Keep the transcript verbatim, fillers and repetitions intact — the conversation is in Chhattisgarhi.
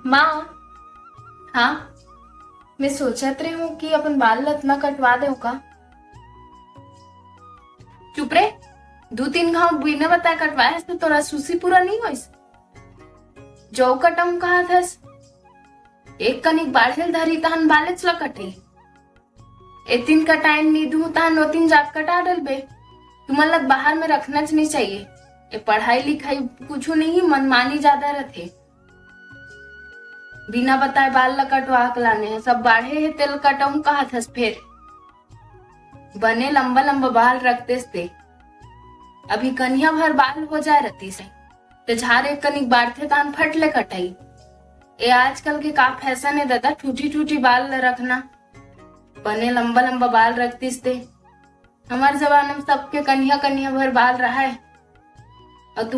माँ, हाँ, मैं सोचत रहे हूँ कि अपन बाल ल अतना कटवा दे का। चुप रे, दू तीन घाव बिना बताए कटवाए हस तो तोरा सुसी पूरा नहीं होइस। जो कटम कहा थस, एक कनिक बाढ़े ल धरी तहन बालेच ल कटे। एतिन कटाइन नी दू तहन ओतिन जात कटा डलबे। तुमन ल बाहर में रखना च नहीं चाहिए। ए पढ़ाई लिखाई कुछ नहीं, मनमानी ज्यादा रहते। बिना बताए बाल ल कटवा के लाने हे, सब बाढ़े हे तेल कटम कहा थस फेर। बने लंबा लंबा बाल रखतेस ते। अभी कनिया भर बाल हो जाए रहती से, ते झार एक कनिक बाढ़ते तान फट ले कटाई। ए आजकल के का फैशन है दादा, ठूठी ठूठी बाल ल रखना। बने लंबा लंबा बाल रखतीस ते। हमार जमाना में सबके कनिया कनिया भर बाल रहा है। और तुम